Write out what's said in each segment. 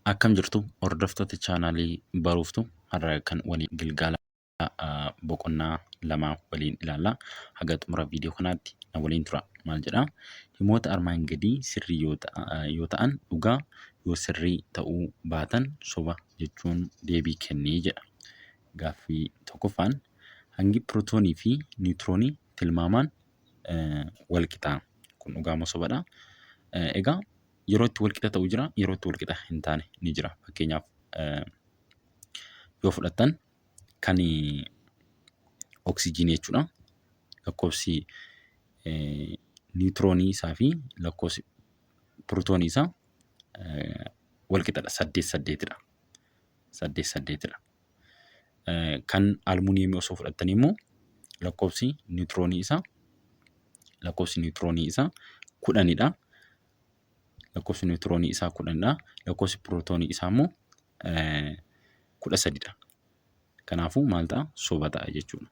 Akkam jirtu hordoftoota chaanaalii Baruuftuu har'a kan waliin gilgaala boqonnaa lamaa waliin ilaalla. Haga xumura viidiyoo kanaatti na waliin tura. Maal jedhaa? Himoota armaan gadii sirrii yoo ta'an dhugaa yoo sirrii ta'uu baatan soba jechuun deebii kennii jedha. Gaaffii tokkoffaan hangi pirootoonii fi niwutiroonii tilmaamaan wal qixa. Kun dhugaa moo sobadha? Egaa yeroo itti walqixa ta'u jira, yeroo itti walqixa hin taane ni jira. Fakkeenyaaf yoo fudhattan kan oksijiinii jechuudha. Lakkoofsi niwutiroonii isaa fi lakkoofsi pirootoonii isaa walqixadha. Saddeet saddeetidha. Saddeet saddeetidha. Kan almuuniyeemii osoo fudhattanii immoo lakkoofsi niwutiroonii isaa lakkoofsi niwutiroonii isaa kudhanidha. Lakkoofsi niwutiroonii isaa kudhanidha. Lakkoofsi pirootoonii isaa immoo 13dha. Kanaafuu maal ta'a? Soba ta'a jechuudha.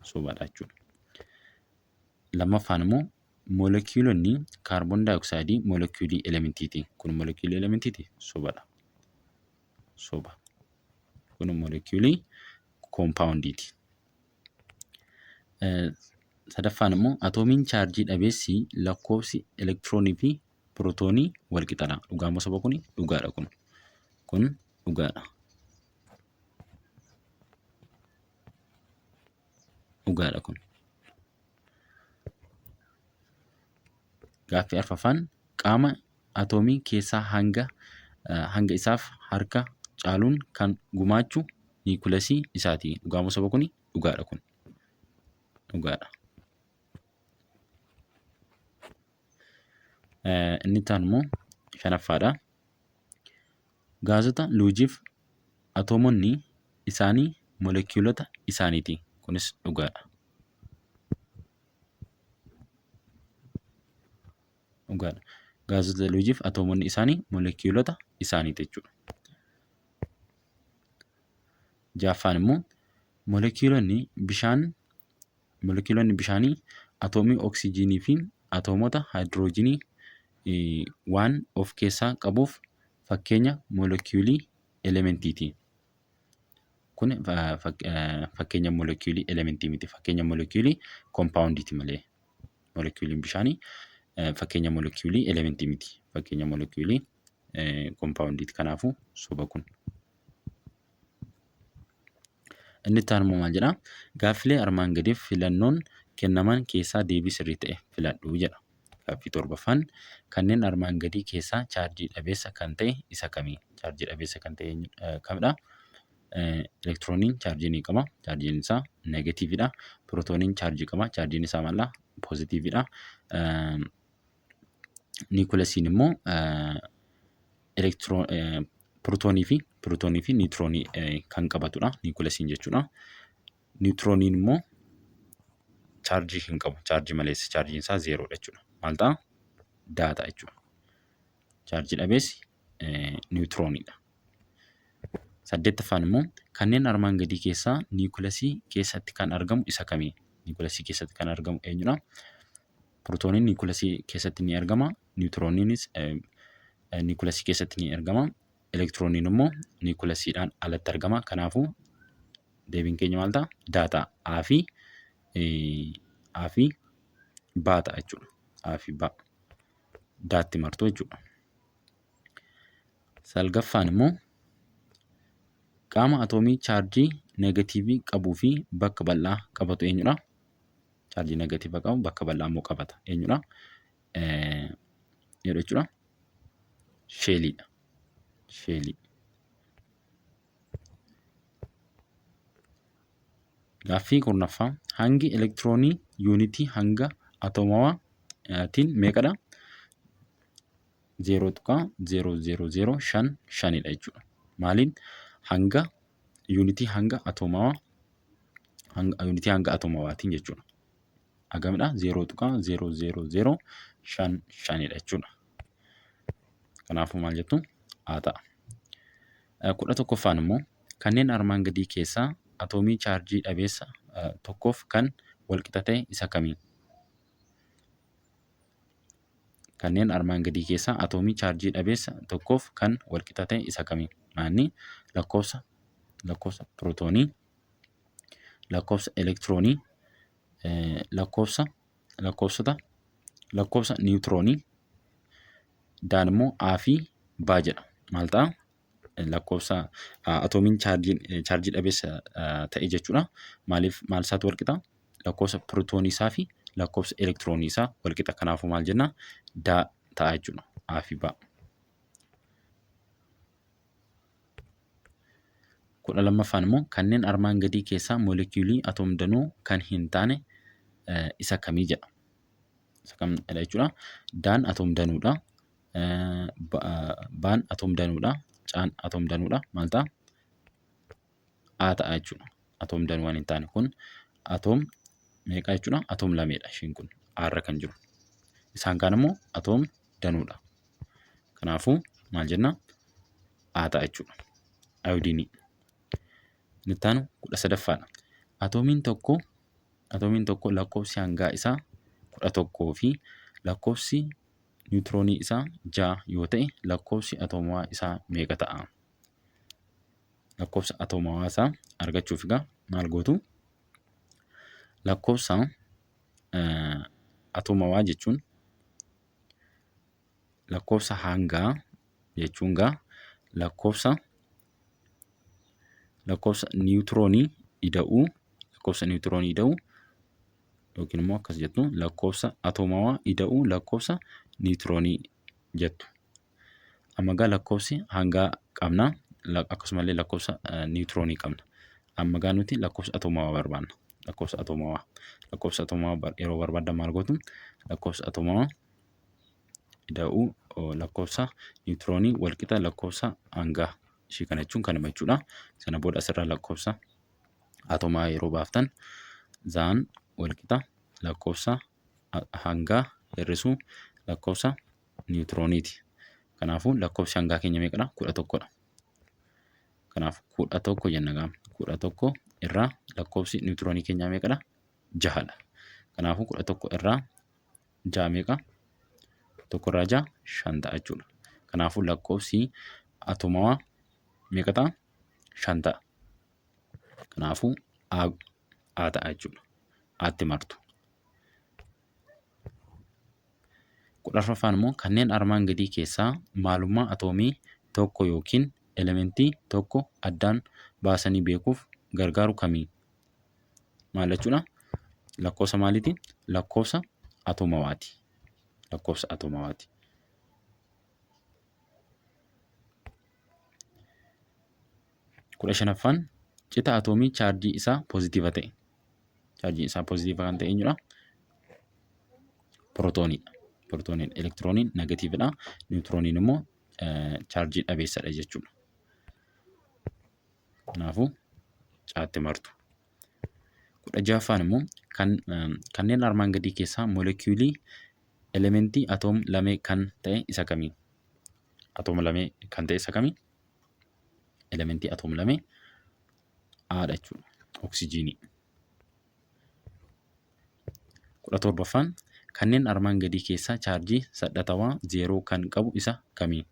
Sobadha jechuudha. Lammaffaan immoo moolekiyuulonni kaarboon daayooksaayidii moolekiyuulii elementiiti. Kun moolekiyuulii elementiiti? Sobadha. Soba. Kun moolekiyuulii koompaawundiiti. Sadaffaan immoo atoomiin chaarjii dhabeessi lakkoofsi elektiroonii fi pirootoonii wal qixadha. Dhugaa moo soba kuni? Dhugaadha kun. Kun dhugaadha. Dhugaadha kun. Gaaffii arfaffaan qaama atoomii keessaa hanga hanga isaaf harka caaluun kan gumaachu niikulasii isaati. Dhugaa moo soba kuni? Dhugaadha kun. Dhugaadha. Inni itti aanu immoo shanaffaadha. Gaazota luujiif atoomonni isaanii molekiyuulota isaaniiti. Kunis dhugaadha. Dhugaadha. Gaazota luujiif atoomonni isaanii molekiyuulota isaaniiti jechuudha. Ja'affaan immoo molekiyuulonni bishaan molekiyuulonni bishaanii atoomii oksijiinii fi atoomota haayidiroojiinii waan of keessaa qabuuf fakkeenya molekiyuulii elementiiti. Kun fakkeenya molekiyuulii elementii miti. Fakkeenya molekiyuulii koompaawundiiti malee. Molekiyuuliin bishaanii fakkeenya molekiyuulii elementii miti. Fakkeenya molekiyuulii koompaawundiiti. Kanaafuu soba kun. Inni itti aanu immoo maal jedhaa? Gaaffilee armaan gadiif filannoon kennaman keessaa deebii sirrii ta'e filadhu jedha. Gaaffii torbaffaan kanneen armaan gadii keessaa chaarjii dhabeessa kan ta'e isa kami? Chaarjii dhabeessa kan ta'e kamidha? Elektirooniin chaarjii ni qaba. Chaarjiin isaa neegatiividha. Pirootooniin chaarjii qaba. Chaarjiin isaa maal? Poozitiividha. Niikuleesiin immoo pirootoonii fi pirootoonii fi niwutiroonii kan qabatudha. Niikuleesiin jechuudha. Niwutirooniin immoo chaarjii hin qabu. Chaarjii maleessa. Chaarjiin isaa zeeroodha jechuudha. Maal ta'a? Daa ta'a jechuudha. Chaarjii dhabeessi niwutirooniidha. Saddeettaffaan immoo kanneen armaan gadii keessaa niikuleesii keessatti kan argamu isa kami? Niikuleesii keessatti kan argamu eenyudha? Pirootooniin niikulasii keessatti ni argama. Niwutirooniinis niikulasii keessatti ni argama. Elektirooniin immoo niikulasiidhaan alatti argama. Kanaafuu deebiin keenya maal ta'a? D ta'a. A fi A fi B ta'a jechuudha. A fi B. Daatti martu jechuudha. Salgaffaan immoo qaama atoomii chaarjii negatiivii qabuu fi bakka bal'aa qabatu eenyudha? Chaarjii negatiiva qabu bakka bal'aa immoo qabata. Eenyudha? Eenyudha jechuudha? Sheeliidha. Sheelii. Gaaffii kurnaffaa hangi elektiroonii yuunitii hanga atoomawaatiin meeqadha? 0.00055 dha jechuudha. Maaliin hanga yuunitii hanga atoomawaa hanga yuunitii hanga atoomawaatiin jechuudha. Hagamidha? 0.00055 dha jechuudha. Kanaafuu maal jettu? A ta'a. 11ffaan immoo kanneen armaan gadii keessaa atoomii chaarjii dhabeessa tokkoof kan walqixa ta'e isa kamii? Kanneen armaan gadii keessaa atoomii chaarjii dhabeessa tokkoof kan walqixa ta'e isa kami? Maanni lakkoofsa pirootoonii, lakkoofsa elektiroonii, lakkoofsa lakkoofsota lakkoofsa niwutiroonii, daan immoo A fi B jedha. Maal ta'a? Lakkoofsa atoomiin chaarjii dhabeessa ta'e jechuudha. Maaliif maal isaatu wal qixa? Lakkoofsa pirootoonii isaa fi lakkoofsa elektiroonii isaa wal qixa. Kanaafuu maal jenna? D ta'a jechuudha. A fi B. 12ffaan immoo kanneen armaan gadii keessaa moolekiyuulii atoomdanuu kan hin taane isa kamii jedha. Isa kamidha jechuudha. Daan atoomdanuudha. Baan atoomdanuudha. Caan atoomdanuudha. Maal ta'a? A ta'a jechuudha. Atoomdanuu waan hin taane kun atoom meeqa jechuudha? Atoom lameedha ishiin kun A irra kan jiru. Isaan kaan immoo atoom danuudha. Kanaafuu maal jenna? A ta'a jechuudha. Ayoodiinii. Inni itti aanu 13ffaadha. Atoomiin tokko lakkoofsi hangaa isaa 11 fi lakkoofsi niwutiroonii isaa 6 yoo ta'e lakkoofsi atoomawaa isaa meeqa ta'a? Lakkoofsa atoomawaa isaa argachuuf egaa maal gootu? Lakkoofsa atoomawaa jechuun lakkoofsa hangaa jechuun gaa lakkoofsa niwutiroonii ida'uu yookiin immoo akkas jettu, lakkoofsa atoomawaa ida'uu lakkoofsa niwutiroonii jettu. Amma egaa lakkoofsi hangaa qabna, akkasumallee lakkoofsa niwutiroonii qabna. Amma egaa nuti lakkoofsa atoomawaa barbaanna. Lakkoofsa atoomawaa yeroo barbaaddan maal gootu? Lakkoofsa atoomawaa ida'uu lakkoofsa niwutiroonii walqixa lakkoofsa hangaa ishii kana jechuun kanuma jechuudha. Sana booda asirraa lakkoofsa atoomaa yeroo baaftan zaan walqixa lakkoofsa hangaa hir'isuu lakkoofsa niwutirooniiti. Kanaafuu lakkoofsi hangaa keenya meeqadha? 11dha. Kanaaf 11 jenna gaama. 11 irraa lakkoofsi niwutiroonii keenyaa meeqadha? Jahadha. Kanaafuu 11 irraa jaha meeqa? Tokko irraa jaha shan ta'a jechuudha. Kanaafuu lakkoofsi atoomawaa meeqa ta'a? Shan ta'a. Kanaafuu A ta'a jechuudha. A'tti martu. 14ffaan immoo kanneen armaan gadii keessaa maalummaa atoomii tokko yookiin elementii tokko addaan baasanii beekuuf gargaaru kamii? Maal jechuudha? Lakkoofsa maaliiti? Lakkoofsa atoomawaati. Lakkoofsa atoomawaati. 15ffaan cita atoomii chaarjii isaa poozitiiva ta'e. Chaarjiin isaa poozitiiva kan ta'e eenyudha? Pirootooniidha. Pirootooniin elektirooniin negatiividha. Niwutirooniin immoo chaarjii dhabeessadha jechuudha. Kanaafuu caatti martu. 16ffaan immoo kanneen armaan gadii keessaa moolekiyuulii elementii atoom lamee kan ta'e isa kamii? Atoom lamee kan ta'e isa kamii? Elementii atoom lamee A dha jechuudha. Oksijiinii. 17ffaan kanneen armaan gadii keessaa chaarjii sadhatawaa zeeroo kan qabu isa kamii?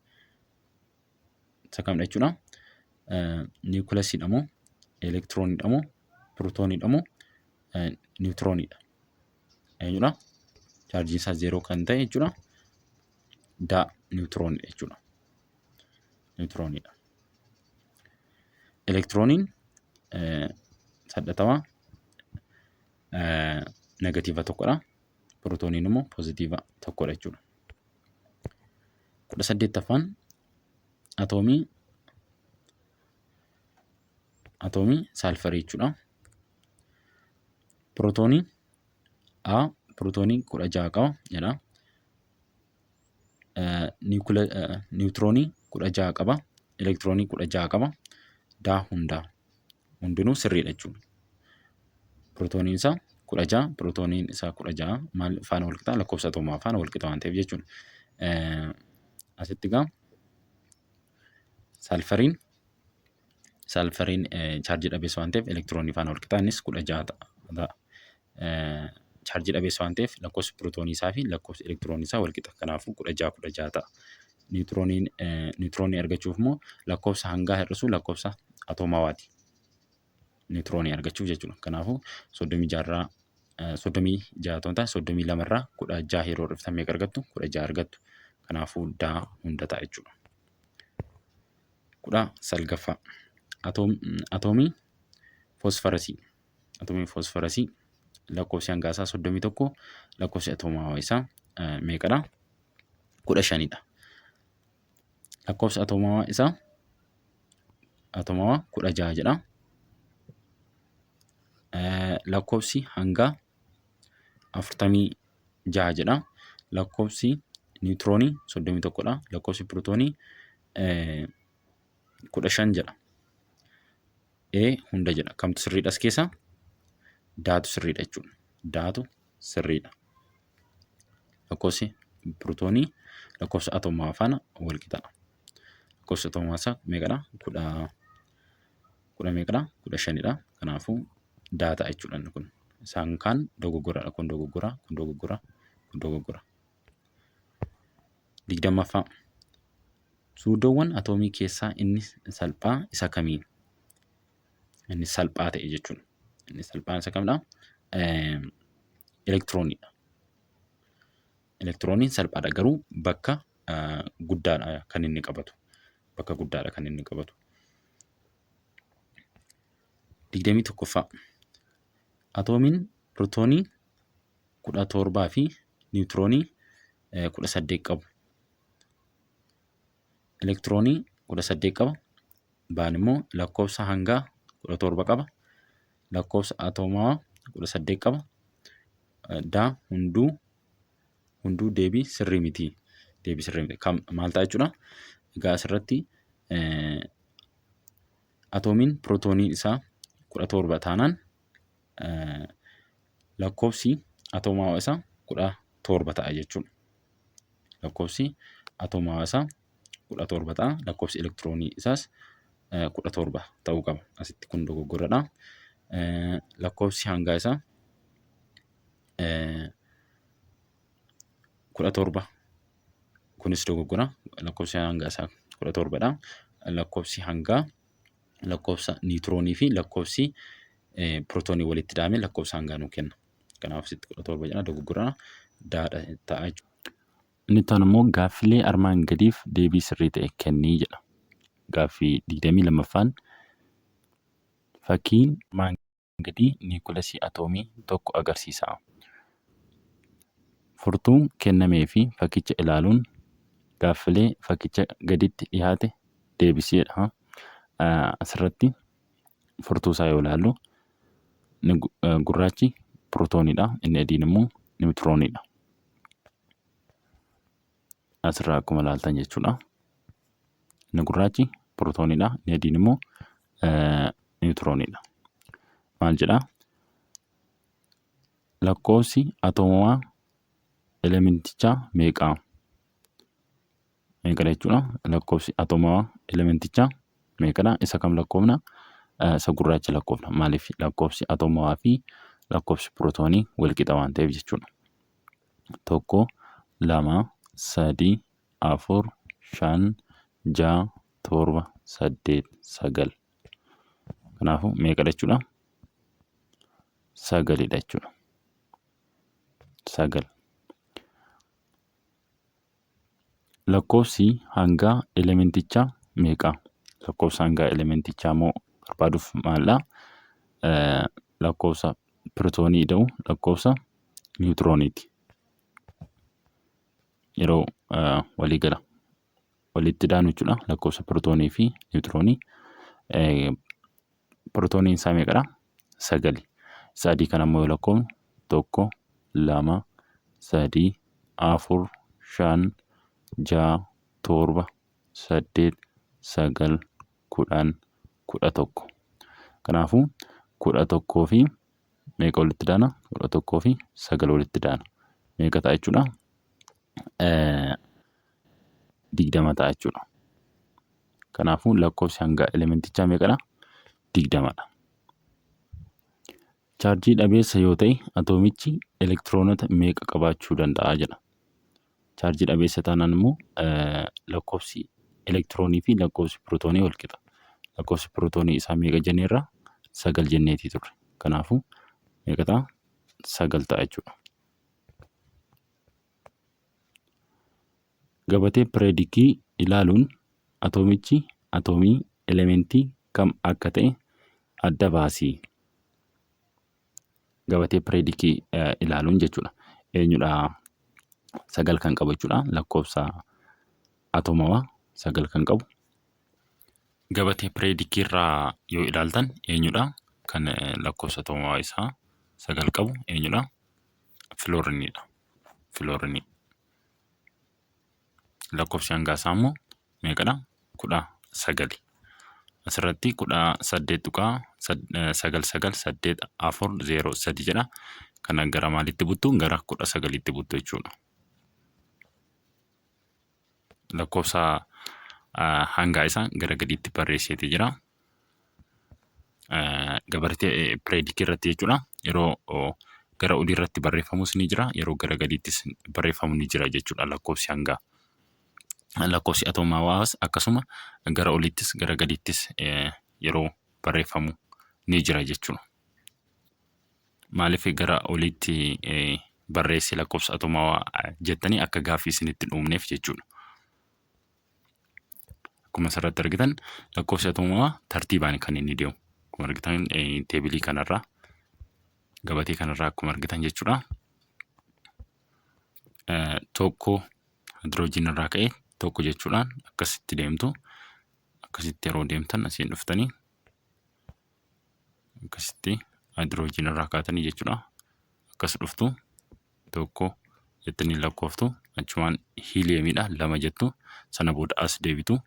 Isa kamidha jechuudha? Niwukilaasiidha moo? Elektirooniidha moo? Pirootooniidha moo? Niwutirooniidha? Eenyudha? Chaarjiin isaa zeeroo kan ta'e jechuudha. D niwutirooniidha jechuudha. Niwutirooniidha. Elektirooniin sadhatawaa negatiiva tokkodha. Pirootooniin immoo poozitiiva tokkodha jechuudha. 18ffaan atoomii saalfarii jechuudha. Pirootoonii A pirootoonii 16 qaba jedha. Niwutiroonii 16 qaba. Elektiroonii 16 qaba. Daa hundaa. Hundinuu sirriidha jechuudha. Pirootooniin isaa 16, pirootooniin isaa 16 maal faana wal qixa? Lakkoofsa atoomaa faana wal qixa waan ta'eef jechuudha. Asitti egaa saalfariin chaarjii dhabeessa waan ta'eef elektiroonii faana wal qixa, innis 16 ta'a. Chaarjii dhabeessa waan ta'eef lakkoofsi pirootoonii isaa fi lakkoofsi elektiroonii isaa wal qixa. Kanaafuu 16 16 ta'a. Niwutirooniin niwutiroonii argachuuf immoo lakkoofsa hangaa hir'isuu lakkoofsa atoomawaati. Niwutiroonii argachuuf jechuudha. Kanaafuu 36 irraa 36 otoo hin taane 32 irraa 16 yeroo hir'iftan meeqa argattu? 16 argattu. Kanaafuu daa hunda ta'a jechuudha. 19ffaa. Atoomii foosfarasii. Atoomii foosfarasii lakkoofsi hangaa isaa 31, lakkoofsi atoomaawaa isaa meeqadha? 15dha. Lakkoofsi atoomaawaa isaa atoomaawaa 16 jedha. Lakkoofsi hangaa 46 jedha. Lakkoofsi niwutiroonii 31dha. Lakkoofsi pirootoonii 15 jedha. E hunda jedha. Kamtu sirriidha as keessa? Daatu sirriidha jechuudha. Daatu sirriidha. Lakkoofsi pirootoonii lakkoofsa atoomaa faana wal qixadha. Lakkoofsi atoomaa isaa meeqadha? Kudha meeqadha? 15dha. Kanaafuu daa ta'a jechuudha inni kun. Isaan kaan dogoggoradha. Kun dogoggora, kun dogoggora, kun dogoggora. 20ffaa. Suudoowwan atoomii keessaa inni salphaa isa kamii? Inni salphaa ta'e jechuudha. Inni salphaan isa kamidha? Elektirooniidha. Elektirooniin salphaadha garuu bakka guddaadha kan inni qabatu. Bakka guddaadha kan inni qabatu. 21ffaa. Atoomiin pirootoonii 17 fi niwutiroonii 18 qabu. Elektiroonii 18 qaba. Baan immoo lakkoofsa hangaa 17 qaba. Lakkoofsa atoomaawaa 18 qaba. Daa hunduu deebii sirrii miti. Deebii sirrii miti. Kam maal ta'a jechuudha? Egaa asirratti atoomiin pirootooniin isaa 17 taanaan lakkoofsi atoomaawaa isaa 17 ta'a jechuudha. Lakkoofsi atoomaawaa isaa 17 ta'a. Lakkoofsi elektiroonii isaas 17 ta'uu qaba. Asitti kun dogoggoradha. Lakkoofsi hangaa isaa 17, kunis dogoggora. Lakkoofsi hangaa isaa 17dha. Lakkoofsi hangaa lakkoofsa niwutiroonii fi lakkoofsi pirootoonii walitti daamee lakkoofsa hangaa nuu kenna. Kanaaf asitti 17 jedha, dogoggora, daadha ta'a jechuudha. Inni itti aanu immoo gaaffilee armaan gadiif deebii sirrii ta'e kennii jedha. Gaaffii 22ffaan, fakkiin armaan gadii niikulasii atoomii tokko agarsiisa. Furtuu kennamee fi fakkicha ilaaluun gaaffilee fakkicha gaditti dhiyaate deebisi jedha. Asirratti furtuu isaa yoo ilaallu, inni gurraachi pirootooniidha. Inni adiin immoo niwutirooniidha. Asirraa akkuma ilaaltan jechuudha. Inni gurraachi pirootooniidha. Inni adiin immoo niwutirooniidha. Maal jedhaa? Lakkoofsi atoomamaa elementichaa meeqa? Meeqadha jechuudha? Lakkoofsi atoomamaa elementichaa meeqadha? Isa kam lakkoofna? Isa gurraacha lakkoofna. Maaliif? Lakkoofsi atoomawaa fi lakkoofsi pirootoonii wal qixa waan ta'eef jechuudha. 1, 2, 3, 4, 5, 6, 7, 8, 9. Kanaafuu meeqadha jechuudha? Sagalidha jechuudha. 9. Lakkoofsi hangaa elementichaa meeqa? Lakkoofsa hangaa elementichaa immoo barbaaduuf maaldha? Lakkoofsa pirootoonii ida'u lakkoofsa niwutirooniiti. Yeroo waliigala walitti daanu jechuudha. Lakkoofsa pirootoonii fi niwutiroonii. Pirootooniin isaa meeqadha? Sagali. Isa adii kana immoo yoo lakkoofnu, 1, 2, 3, 4, 5, 6, 7, 8, 9, 10, 11. Kanaafuu 11 fi meeqa walitti daana? 11 fi 9 walitti daana. Meeqa ta'a jechuudha? 20 ta'a jechuudha. Kanaafuu lakkoofsi hangaa elementichaa meeqadha? 20dha. Chaarjii dhabeessa yoo ta'e atoomichi elektiroonota meeqa qabaachuu danda'a jedha. Chaarjii dhabeessa taanaan immoo lakkoofsi elektiroonii fi lakkoofsi pirootoonii wal qixa. Lakkoofsi pirootoonii isaa meeqa jenneerra? 9 jenneetii turre. Kanaafuu meeqa ta'a? 9 ta'a jechuudha. Gabatee pireedikii ilaaluun atoomichi atoomii elementii kam akka ta'e adda baasi. Gabatee pireedikii ilaaluun jechuudha. Eenyudha 9 kan qabu jechuudha. Lakkoofsa atoomawaa 9 kan qabu. Gabatee pireedikii irraa yoo ilaaltan eenyudha kan lakkoofsa atoomawaa isaa 9 qabu eenyudha? Filooriniidha. Filoorinii. Lakkoofsi hangaa isaa immoo meeqadha? 19. Asirratti 18.998403 jedha. Kana gara maalitti buttu? Gara 19tti buttu jechuudha. Lakkoofsa hangaa isaa gara gadiitti barreesseeti jira. Gabatee pireedikii irratti jechuudha. Yeroo gara olii irratti barreeffamus ni jira. Yeroo gara gadiittis barreeffamu ni jira jechuudha lakkoofsi hangaa. Lakkoofsi atoomawaas akkasuma gara oliittis gara gadiittis yeroo barreeffamu ni jira jechuudha. Maaliif gara oliitti barreesse lakkoofsa atomawaa jettanii akka gaaffii isinitti hin uumneef jechuudha. Akkuma asirratti argitan lakkoofsi atomawaa tartiibaan kan inni deemu. Akkuma argitan teebilii kanarraa gabatee kanarraa akkuma argitan jechuudha. Tokko haayidroojiin irraa ka'ee tokko jechuudhaan akkasitti deemtu. Akkasitti yeroo deemtan asiin dhuftanii akkasitti haayidroojiin irraa kaatanii jechuudha. Akkas dhuftu tokko jettanii lakkooftu achumaan hiiliyeemiidha lama jettu sana booda as deebitu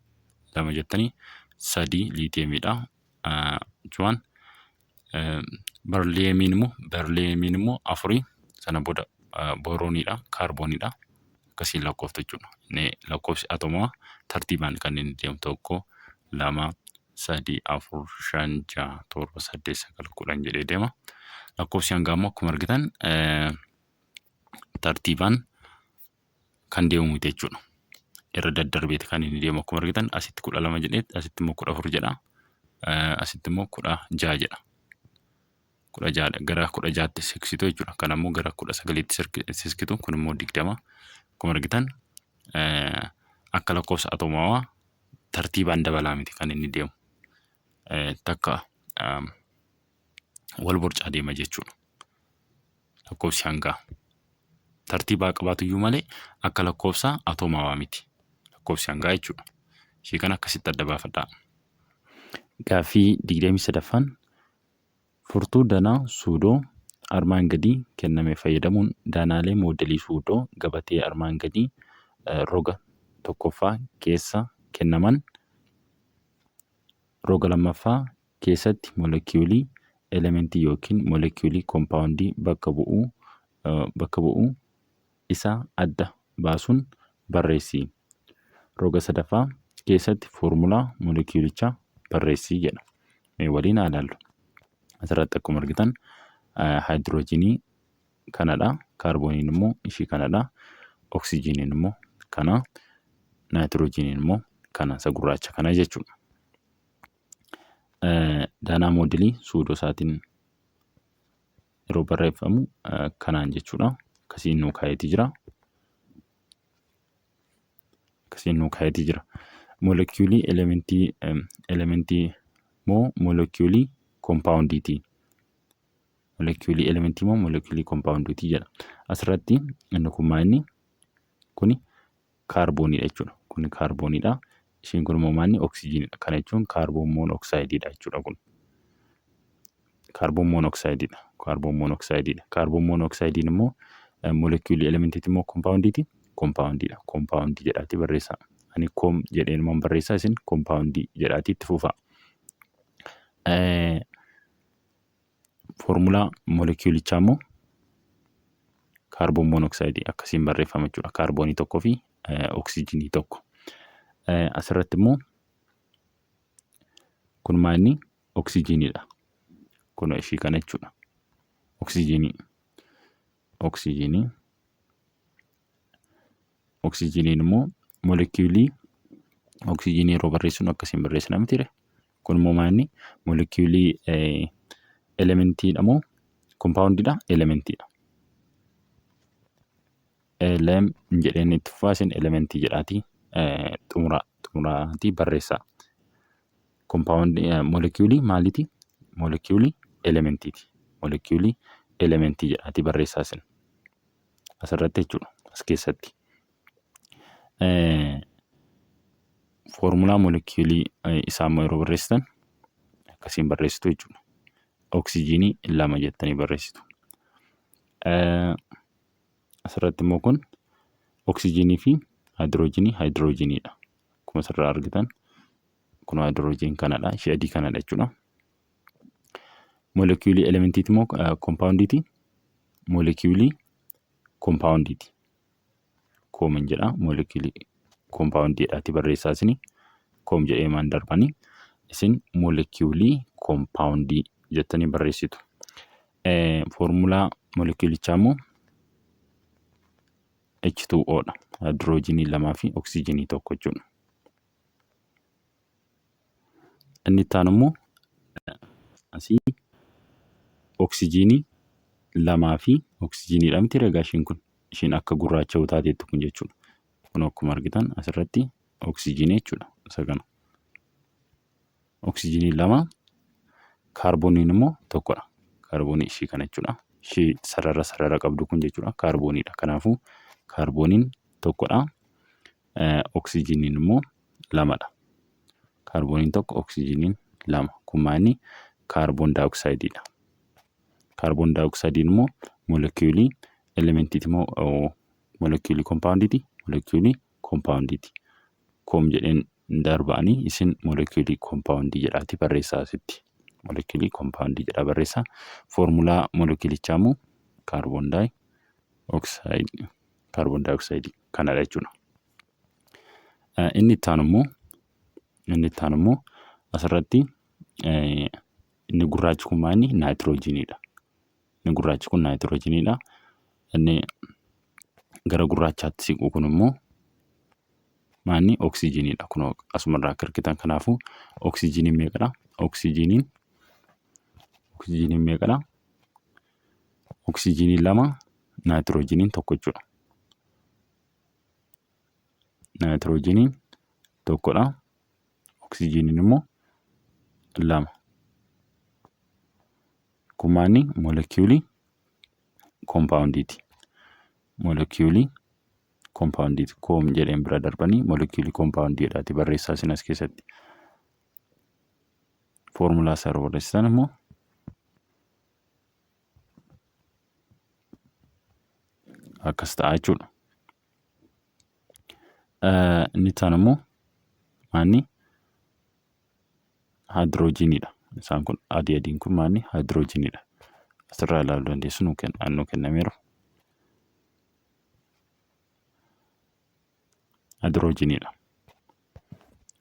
lama jettanii sadii liitiyeemiidha achumaan barliyeemiin immoo afurii sana booda boorooniidha kaarbooniidha akkasiin lakkooftu jechuudha. Inni lakkoofsi atomaa tartiibaan kan inni deemu tokko lama sadii afur shan jaha torba saddeet sagal 10 jedhee deema. Lakkoofsi hangaa immoo akkuma argitan tartiibaan kan deemu miti jechuudha. Irra daddarbeeti kan inni deemu akkuma argitan asitti 12 jedhee asitti immoo 14 jedha. Asitti immoo 16 jedha. 16dha. Gara 16tti siqsitu jechuudha. Kan ammoo gara 19tti siqsitu kun immoo 20. Akkuma argitan akka lakkoofsa atomawaa tartiibaan dabalaa miti kan inni deemu. Takka wal borcaa deema jechuudha. Lakkoofsi hangaa. Tartiibaa qabaatu iyyuu malee akka lakkoofsa atomawaa miti. Lakkoofsi hangaa jechuudha. Ishii kana akkasitti adda baafadhaa. Gaaffii 23ffaan furtuu danaa suudoo armaan gadii kenname fayyadamuun danaalee moodelii suudoo gabatee armaan gadii roga tokkoffaa keessa kennaman roga lammaffaa keessatti molekiyuulii elementii yookiin molekiyuulii koompaawundii bakka bu'uu isaa adda baasuun barreessi. Roga sadaffaa keessatti foormulaa molekiyuulichaa barreessi jedha. Mee waliin haa ilaallu. Asirratti akkuma argitan haayidiroojiinii kanadha. Kaarbooniin immoo ishii kanadha. Oksijiiniin immoo kana. Naayitiroojiiniin immoo kana isa gurraacha kana jechuudha. Danaa moodelii suudoo isaatiin yeroo barreeffamu kanaan jechuudha. Akkasiin nuu kaa'eetii jira. Akkasiin nuu kaa'eetii jira. Molekiyuulii elementii moo molekiyuulii koompaawundiiti? Molekiyuulii elementii moo molekiyuulii koompaawundiiti jedha. Asirratti inni kun maa inni? Kuni kaarbooniidha jechuudha. Kuni kaarbooniidha. Ishiin kun immoo maanni oksijiiniidha. Kana jechuun kaarboon moonooksaayidiidha jechuudha kun. Kaarboon moonooksaayidiidha. Kaarboon moonooksaayidiidha. Kaarboon moonooksaayidiin immoo molekiyuulii elementiiti immoo koompaawundiiti? Koompaawundiidha. Koompaawundii jedhaatii barreessaa. Ani com jedheen immoo barreessaa isin koompaawundii jedhaatii itti fufaa. Foormulaa molekiyuulichaa immoo kaarboon moonooksayidii akkasiin barreeffama jechuudha. Kaarboonii tokkoo fi oksijiinii tokko. Asirratti immoo kun maal inni oksijiiniidha. Kun ishii kana jechuudha. Oksijiinii. Oksijiinii. Oksijiiniin immoo molekiyuulii oksijiinii yeroo barreessinu akkasiin barreessina mitiire. Kun immoo maal inni molekiyuulii elementiidha moo kompaawundiidha? Elementiidha. Elem jedheen itti fufaa isin elementii jedhaatii xumura xumuraatii barreessaa. Kompaawundii molekiyuulii maaliiti? Molekiyuulii elementiiti. Molekiyuulii elementii jedhaatii barreessaa isin. Asirratti jechuudha. As keessatti. Foormulaa molekiyuulii isaa immoo yeroo barreessitan akkasiin barreessitu jechuudha. Oksijiinii 2 jettanii barreessitu. Asirratti immoo kun oksijiinii fi haayidiroojiinii haayidiroojiiniidha. Akkuma asirraa argitan kun haayidiroojiin kanadha. Ishee adii kanadha jechuudha. Molekiyuulii elementiiti immoo kompaawundiiti. Molekiyuulii kompaawundiiti. Koomin jedha. Molekiyuulii kompaawundiidhaati barreessaa isinii. Koom jedhee maan darbanii isin molekiyuulii kompaawundii jettanii barreessitu. Foormulaa molekiyuulichaa immoo H2O dha. Haayidiroojiinii 2 fi oksijiinii 1 jechuudha. Inni itti aanu immoo asii oksijiinii 2 fi oksijiiniidha miti egaa ishiin kun ishiin akka gurraacha'uu taateettu kun jechuudha. Kun akkuma argitan asirratti oksijiinii jechuudha isa kana. Oksijiinii 2 kaarbooniin immoo tokkodha. Kaarboonii ishii kana jechuudha. Ishii sarara sarara qabdu kun jechuudha kaarbooniidha. Kanaafuu kaarbooniin tokkodha. Oksijiiniin immoo lamadha. Kaarbooniin tokko oksijiiniin lama. Kun maali? Kaarboon daayoksaayidiidha. Kaarboon daayoksaayidiin immoo molekiyuulii elementiiti moo molekiyuulii kompaawundiiti? Molekiyuulii kompaawundiiti. Koom jedheen darba'anii isin molekiyuulii kompaawundii jedhaati barreessaa asitti. Molekiyuulii kompaawundii jedhaa barreessaa. Foormulaa molekiyuulichaa immoo kaarboon daayoksaayiidii. Kaarboon daayoksaayiidii kanadha jechuudha. Inni itti aanu immoo inni itti aanu immoo asirratti inni gurraachi kun maal inni naayitiroojiiniidha. Inni gurraachi kun naayitiroojiiniidha. Inni gara gurraachaatti siqu kun immoo maal inni oksijiiniidha. Kun asumarraa akka argitan kanaafuu oksijiiniin meeqadha? Oksijiiniin oksijiiniin meeqadha? Oksijiiniin 2 naayitiroojiiniin 1 jechuudha. Naayitiroojiiniin tokkodha. Oksijiiniin immoo 2. Kun maanni molekiyuulii kompaawundiiti. Molekiyuulii kompaawundiiti. Koom jedheen bira darbanii molekiyuulii kompaawundiidhaati barreessaa isin as keessatti. Foormulaa isaa yeroo barreessitan immoo akkas ta'a jechuudha. Inni itti aanu immoo maanni haayidiroojiiniidha. Isaan kun adii adiin kun maanni haayidiroojiiniidha. Asirraa ilaaluu dandeessu nuu kennameeru. Haayidiroojiiniidha.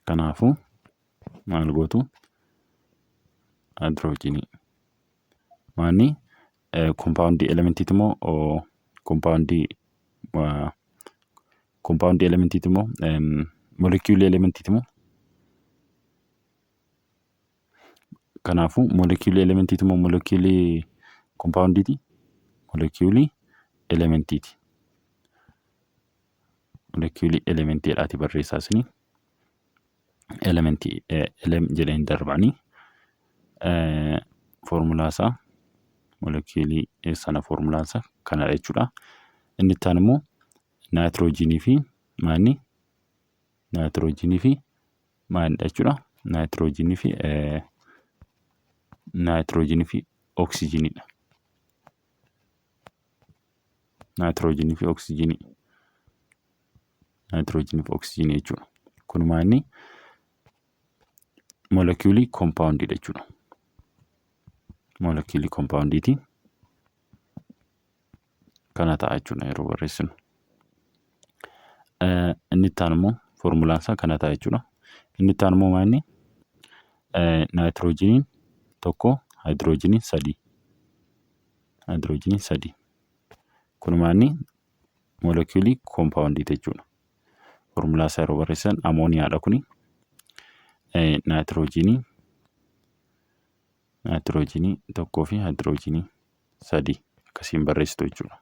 Kanaafuu maal gootu haayidiroojiinii. Maanni kompaawundii elementiiti moo kompaawundii kompaawundii elementiiti moo molekiyuulii elementiiti moo kanaafuu molekiyuulii elementiiti moo molekiyuulii kompaawundiiti molekiyuulii elementiiti molekiyuulii elementiidhaati barreessaa isinii elementii elem jedheen darbanii foormulaa isaa molekiyuulii sana foormulaan isaa kanadha jechuudha. Inni itti aanu immoo naayitiroojiinii fi maanni naayitiroojiinii fi maalidha jechuudha. Naayitiroojiinii fi naayitiroojiinii fi oksijiiniidha. Naayitiroojiinii fi oksijiinii. Naayitiroojiinii fi oksijiinii jechuudha. Kun maanni molekiyuulii kompaawundiidha jechuudha. Molekiyuulii kompaawundiiti. Kana ta'a jechuudha yeroo barreessinu. Inni itti aanu immoo foormulaan isaa kana ta'a jechuudha. Inni itti aanu immoo maanni naayitiroojiiniin 1 haayidiroojiiniin 3. Haayidiroojiinii 3. Kun maanni moolekiyuulii koompaawundii jechuudha. Foormulaa isaa yeroo barreessan amooniyaadha kuni. Naayitiroojiinii naayitiroojiinii 1 fi haayidiroojiinii 3 akkasiin barreessitu jechuudha.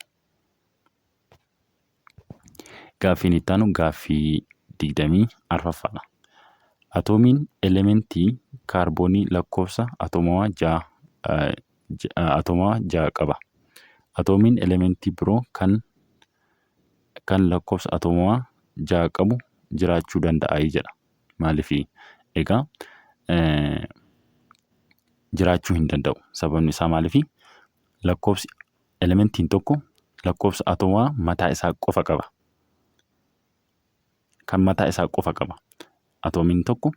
Gaaffiin itti aanu gaaffii 24ffaadha. Atoomiin elementii kaarboonii lakkoofsa atoomawaa 6 qaba. Atoomiin elementii biroo kan lakkoofsa atoomawaa 6 qabu jiraachuu danda'a jedha. Maaliifi? Egaa jiraachuu hin danda'u. Sababni isaa maaliifi? Lakkoofsi elementiin tokko lakkoofsa atoomawaa mataa isaa qofa qaba. Kan mataa isaa qofa qaba. Atoomiin tokko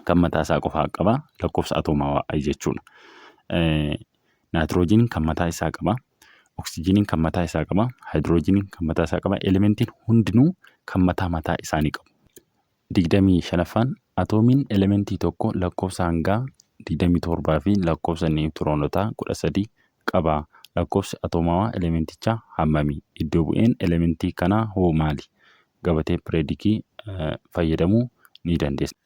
kan mataa isaa qofa qaba lakkoofsa atoomawaa jechuudha. Naayitiroojiiniin kan mataa isaa qaba. Oksijiiniin kan mataa isaa qaba. Haayidiroojiiniin kan mataa isaa qaba. Elementiin hundinuu kan mataa mataa isaanii qabu. 25ffaan atoomiin elementii tokko lakkoofsa hangaa 27 fi lakkoofsa niwutiroonotaa 13 qaba. Lakkoofsi atoomawaa elementichaa hammami? Iddoo bu'een elementii kanaa hoo maali? Gabatee pireedikii fayyadamuu ni dandeessa.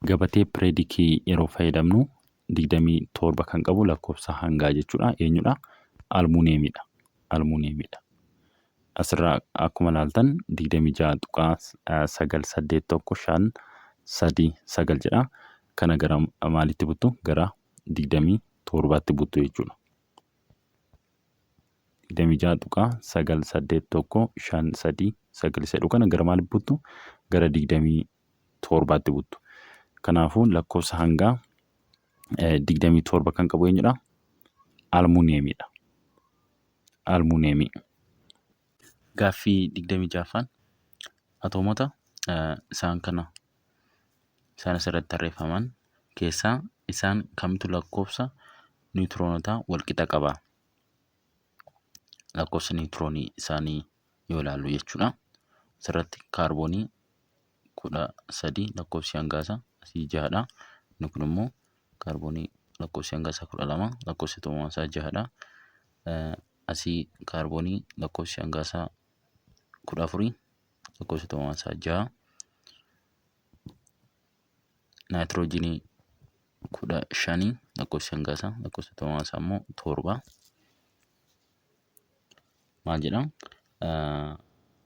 Gabatee pireedikii yeroo fayyadamnu 27 kan qabu lakkoofsa hangaa jechuudha. Eenyudha? Almuuniyeemiidha. Almuuniyeemiidha. Asirraa akkuma ilaaltan 26.981 5 3 9 jedha. Kana gara maalitti buttu? Gara 27tti buttu jechuudha. 26.981 5 3 9 isa jedhu kana gara maalitti buttu? Gara 27tti buttu. Kanaafuu lakkoofsa hangaa 27 kan qabu eenyudha? Almuuniyeemiidha. Almuuniyeemii. Gaaffii 26ffaan atoomota isaan kana isaan asirratti tarreeffaman keessaa isaan kamtu lakkoofsa niwutiroonotaa walqixa qaba? Lakkoofsa niwutiroonii isaanii yoo ilaallu jechuudha. Asirratti kaarboonii 13 lakkoofsi hangaa isaa asii jahadha. Inni kun immoo kaarboonii lakkoofsi hangaa isaa 12 lakkoofsi atoomaa isaa jahadha. Asii kaarboonii lakkoofsi hangaa isaa 14 lakkoofsi atoomaa isaa jaha. Naayitiroojiinii 15 lakkoofsi hangaa isaa lakkoofsi atoomaa isaa immoo 7. Maal jedha?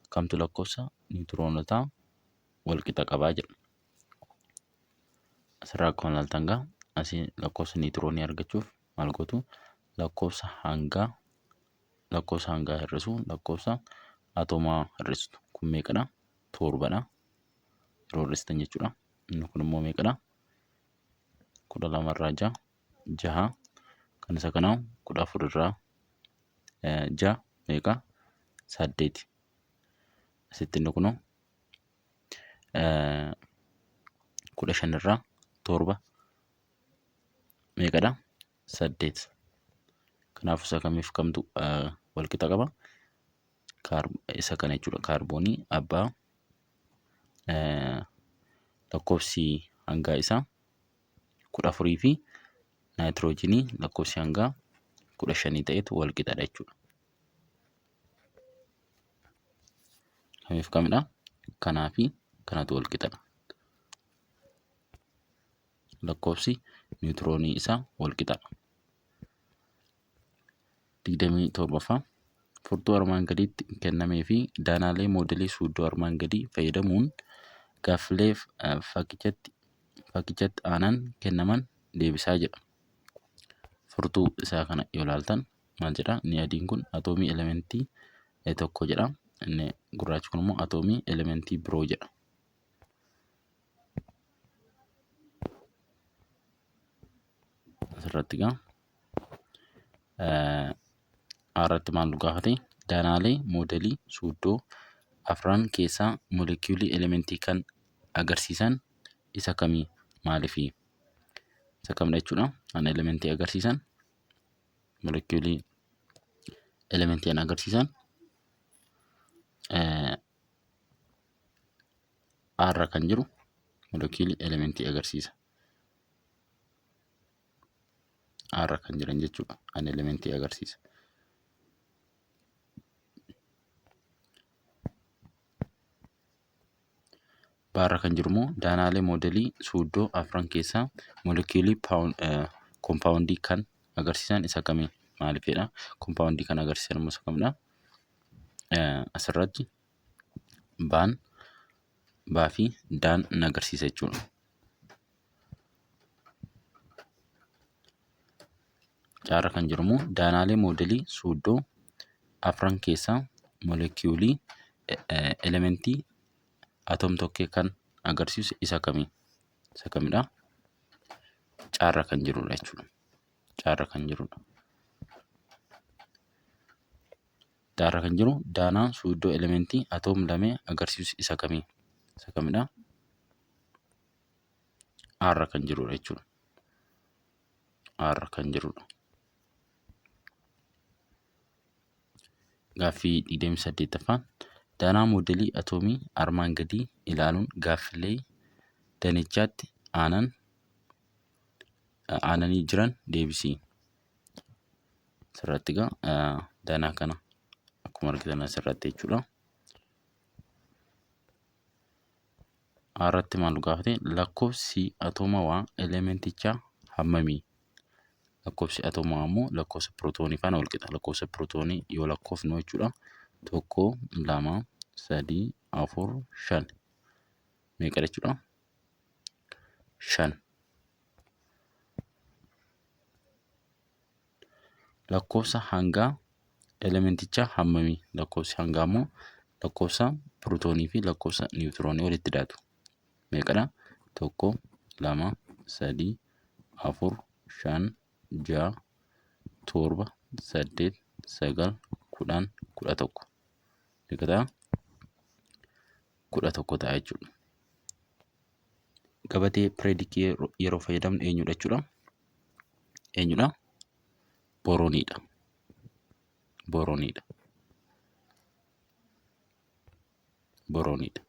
Kamtu lakkoofsa niwutiroonotaa walqixa qabaa jedha. Asirraa akkuma ilaaltan gaa asii lakkoofsa niwutiroonii argachuuf maal gootu? Lakkoofsa hangaa lakkoofsa hangaa hir'isuu lakkoofsa atoomaa hir'istu. Kun meeqadha? Torbadha. Yeroo hir'istan jechuudha. Inni kun immoo meeqadha? 12 irraa 6 jaha. Kan isa kanaa 14 irraa 6 meeqa? 8. Asitti inni kunoo 15 irraa 7 meeqadha? 8. Kanaaf isa kamiif kamtu wal qixa qaba? Isa kana jechuudha. Kaarboonii abbaa lakkoofsi hangaa isaa 14 fi naayitiroojiinii lakkoofsi hangaa 15 ta'etu wal qixadha jechuudha. Kamiif kamidha? Kanaa fi kanatu wal qixadha. Lakkoofsi niwutiroonii isaa wal qixadha. 27ffaa Furtuu armaan gaditti kennamee fi daanaalee moodelii suuddoo armaan gadii fayyadamuun gaaffilee fakkichatti aanan kennaman deebisaa jedha. Furtuu isaa kana yoo ilaaltan maal jedha? Inni adiin kun atoomii elementii tokko jedha. Inni gurraachi kun immoo atoomii elementii biroo jedha. Asirratti egaa irratti maal nu gaafate? Danaalee moodelii suuddoo afran keessaa moolekiyuulii elementii kan agarsiisan isa kamii maaliifi? Isa kamidha jechuudha? Kan elementii agarsiisan moolekiyuulii elementii kan agarsiisan A irra kan jiru moolekiyuulii elementii agarsiisa. A irra kan jiran jechuudha. An elementii agarsiisa. B irra kan jiru immoo daanaalee moodelii suuddoo afran keessaa molekiyuulii kompaawundii kan agarsiisan isa kami? Maaliifidha? Kompaawundii kan agarsiisan immoo isa kamidha? Asirratti baan baa fi daan ni agarsiisa jechuudha. Caarra kan jiru immoo daanaalee moodelii suuddoo afran keessaa molekiyuulii elementii atom tokkee kan agarsiisu isa kami? Isa kamidha? Caarra kan jirudha jechuudha. Caarra kan jirudha. Daarra kan jiru daanaa suuddoo elementii atoom lamee agarsiisu isa kami? Isa kamidha? Aarra kan jirudha jechuudha. Aarra kan jirudha. Gaaffii 28ffaan daanaa moodelii atoomii armaan gadii ilaaluun gaaffilee danichaatti aanan aananii jiran deebisi. Asirratti egaa danaa kana akkuma argitan asirratti jechuudha. Irratti maal nu gaafate lakkoofsi atoomawaa elementichaa hammami? Lakkoofsi atoomawaa immoo lakkoofsa pirootoonii faana wal qixa. Lakkoofsa pirootoonii yoo lakkoofnu jechuudha. Tokko, lama, sadii, afur, shan. Meeqa jechuudha? Shan. Lakkoofsa hangaa elementichaa hammami? Lakkoofsi hangaa immoo lakkoofsa pirootoonii fi lakkoofsa niwutiroonii walitti daatu. Meeqadha? Tokko, lama, sadii, afur, shan, ja'a, torba, saddeet, sagal, kudhan, 11. Meeqa ta'a? 11 ta'a jechuudha. Gabatee pireedikii yeroo fayyadamnu eenyudha jechuudha? Eenyudha? Borooniidha. Borooniidha. Borooniidha.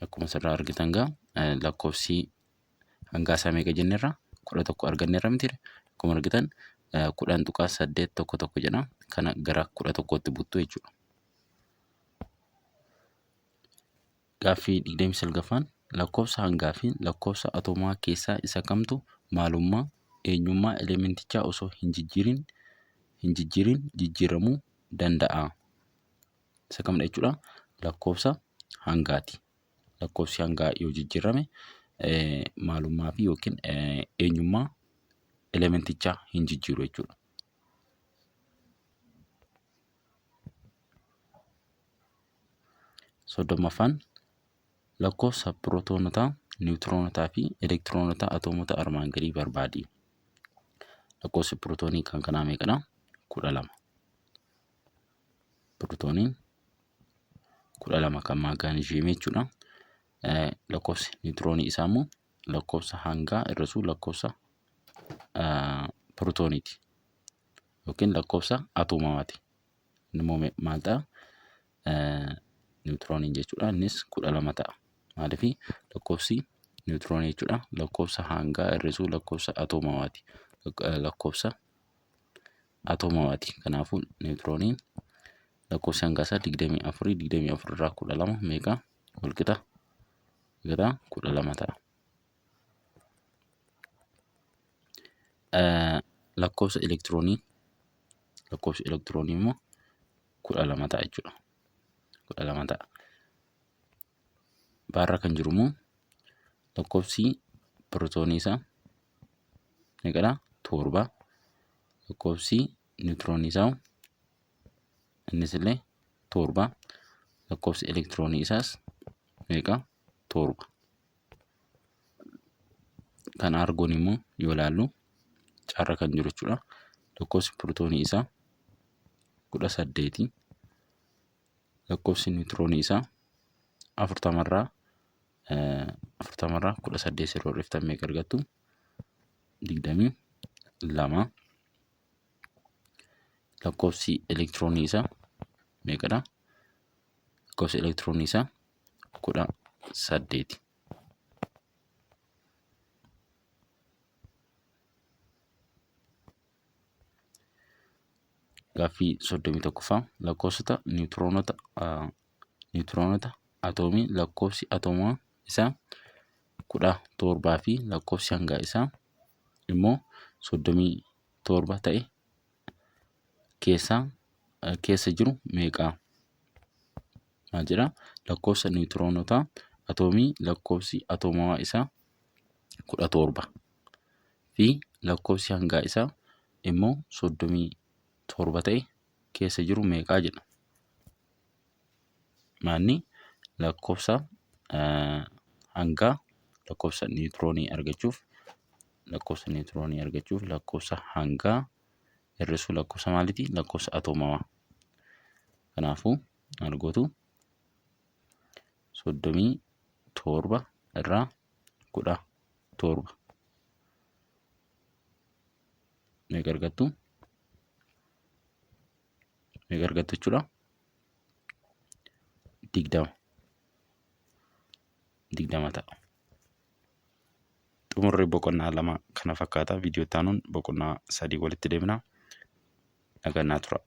Akkuma asirraa argitan gaa lakkoofsi hangaa isaa meeqa jenneerra? 11 arganneerra mitiire? Akkuma argitan 10.811 jedha. Kana gara 11tti buttu jechuudha. Gaaffii 29ffaan lakkoofsa hangaa fi lakkoofsa atoomaa keessaa isa kamtu maalummaa, eenyummaa elementichaa osoo hin jijjiirin hin jijjiirin jijjiiramuu danda'a? Isa kamidha jechuudha? Lakkoofsa hangaati. Lakkoofsi hangaa yoo jijjiirame maalummaa fi yookiin eenyummaa elementichaa hin jijjiiru jechuudha. 30ffaan lakkoofsa pirootonotaa, niwutiroonotaa fi elektiroonotaa atoomota armaan gadii barbaadi. Lakkoofsi pirootoonii kan kanaa meeqadha? 12. Pirootooniin 12 kan maagneezhiyeemii jechuudha. Lakkoofsi niwutiroonii isaa immoo lakkoofsa hangaa hir'isuu lakkoofsa pirootooniiti yookiin lakkoofsa atoomawaati. Inni immoo maal ta'a? Niwutirooniin jechuudha. Innis 12 ta'a. Maaliif lakkoofsi niwutiroonii jechuudha lakkoofsa hangaa hir'isuu lakkoofsa atoomawaati. Lakkoofsa atoomawaati. Kanaafuu niwutirooniin lakkoofsi hangaa isaa 24 24 irraa 12 meeqa wal qixa? Meeqa ta'a? 12 ta'a. Lakkoofsa elektiroonii lakkoofsi elektiroonii immoo 12 ta'a jechuudha. 12 ta'a. Baarra kan jiru immoo lakkoofsi pirootoonii isaa meeqadha? 7. Lakkoofsi niwutiroonii isaa innis illee 7. Lakkoofsi elektiroonii isaas meeqa? 7. Kan argoon immoo yoo ilaallu carra kan jiru jechuudha. Lakkoofsi pirootoonii isaa 18. Lakkoofsi niwutiroonii isaa afurtamarraa afurtamarraa 18 yeroo hir'iftan meeqa argattu? 22. Lakkoofsi elektiroonii isaa meeqadha? Lakkoofsi elektiroonii isaa 18. Gaaffii 31ffaa: lakkoofsota niwutiroonota atoomii lakkoofsi atoomaa isaa 17 fi lakkoofsi hangaa isaa immoo 37 ta'e keessa jiru meeqa? Maal jedhaa? Lakkoofsa niwutiroonota atoomii lakkoofsi atoomawaa isaa 17 fi lakkoofsi hangaa isaa immoo 37 ta'e keessa jiru meeqaa jedha. Maanni lakkoofsa hangaa lakkoofsa niwutiroonii argachuuf, lakkoofsa niwutiroonii argachuuf lakkoofsa hangaa hir'isuu lakkoofsa maaliiti? Lakkoofsa atoomawaa. Kanaafuu maal gootu? 37 irraa 17 meeqa argattu? Meeqa argattu jechuudha? 20. 20 ta'a. Xumurri boqonnaa 2 kana fakkaata. Viidiyoo itti aanuun boqonnaa 3 walitti deemna. Nagaan naa tura.